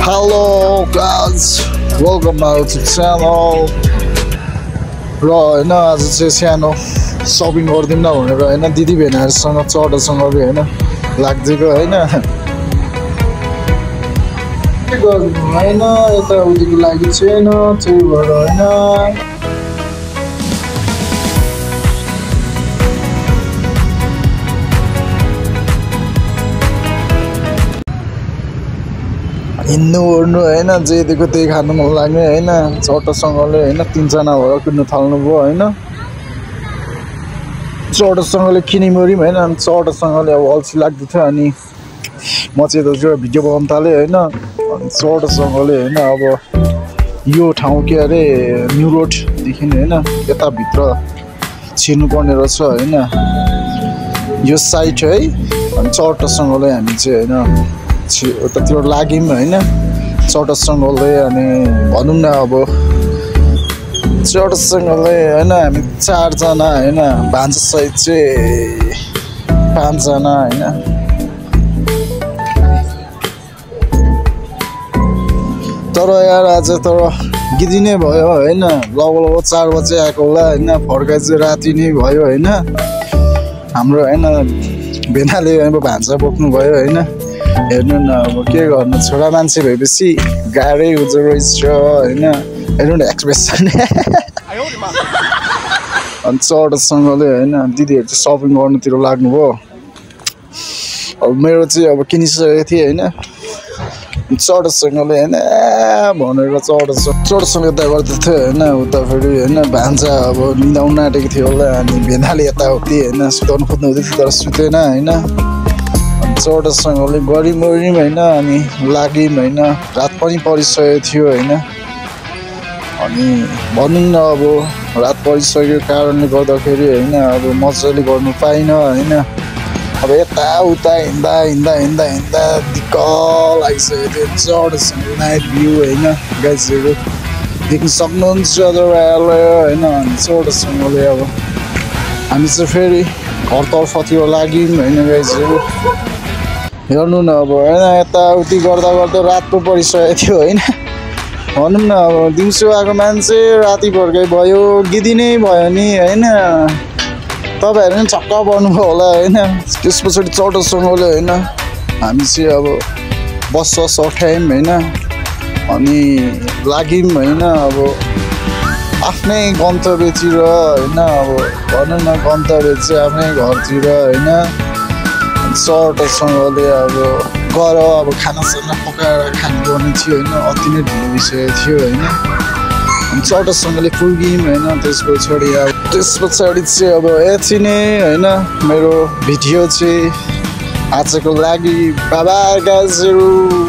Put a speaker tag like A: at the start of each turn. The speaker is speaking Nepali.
A: Hello guys, welcome back to the channel. र हैन आज चाहिँ सानो शपिङ गर्दिम न भनेर हैन दिदी बहिनीहरुसँग चटसँगले हैन लाग्दिको हैन के गर्नु हैन यता उतिको लागि छैन त्यही भएर हैन हिँड्नु ओर्नु हैन जे दिएको त्यही खानु मन लाग्ने हैन चटसँगले हैन तीन जना भएर किन्न थाल्नु भयो हैन चटसँगले किनिमरि हैन चटसँगले अब अल्छी लाग्दै थियो अनि म चाहिँ त भिडियो बनाउन थाले हैन अनि चटसँगले हैन अब यो ठाउँ के अरे न्यू रोड देखि हैन यता भित्र छिर्नु पर्ने रहेछ हैन यो साइड है अनि चटसँगले हामी चाहिँ हैन उतातिर लाग्यौं हैन चटसँगले अनि भनौं न अब चटसँगले हैन हामी 4 जना हैन भान्जा सहित चाहिँ 5 जना हैन तर यार आज तर गिदी नै भयो हैन लगभग 4 बजे आएको होला हैन फर्काइ चाहिँ राति नै भयो हैन हाम्रो हैन बेनाले अब भान्जा बोक्नु भयो हैन हेर्नु न अब के गर्नु छोरा मान्छे भएपछि गाह्रै हुन्छ रहेछ हैन हेर्नु न एक्सप्रेसन अनि चटसँगले हैन दिदीहरु चाहिँ शपिङ गर्नुतिर लाग्नु भयो अब मेरो चाहिँ अब किनिसकेको थिए हैन चटसँगले हैन भनेर चटसँग यता गर्दै थियो हैन उता फेरि हैन भान्जा अब निदाउन आँटेको थियो होला अनि भेनाले यताउति हैन सुताउनु खोज्नु हुँदै थियो तर सुतेन हैन चटसँगले गरिम हैन अनि लाग्यौं हैन रात पनि परिसकेको थियो हैन अनि भनौं न अब रात परिसकेको कारणले गर्दाखेरि हैन अब मजाले गर्नु पाइन हैन अब यता उता हिँड्दा दिक्क लागिसकेको थियो चटसँग नाइट भ्यू हैन गाइजहरु देख्न सक्नुहुन्छ हैन अनि चटसँगले अब हामी चाहिँ फेरि घरतर्फतिर लाग्यौं हैन गाइजहरु हेर्नु न अब हैन यता उति गर्दा रात पो परिसकेको थियो हैन भनौं न अब दिउँसो आएको मान्छे राति फर्काइ भयो गिदी नै भयो नि हैन तपाईहरु पनि छक्क पर्नुभयो होला हैन त्यसपछि चटसँगले हैन हामी चाहिँ अब बस उठायौं हैन अनि लाग्यौं हैन अब आफ्नै गन्तव्यतिर हैन अब भनौं न गन्तव्य चाहिँ आफ्नै घरतिर हैन चटसँगले अब गर अब खानासाना पकाएर खानुपर्ने थियो हैन अति नै ढिलो भइसकेको थियो हैन अनि चटसँगले पुग्यौं हैन त्यस पछाडि चाहिँ अब यति नै हैन मेरो भिडियो चाहिँ आजको लागि बाइ बाइ गाइजहरु।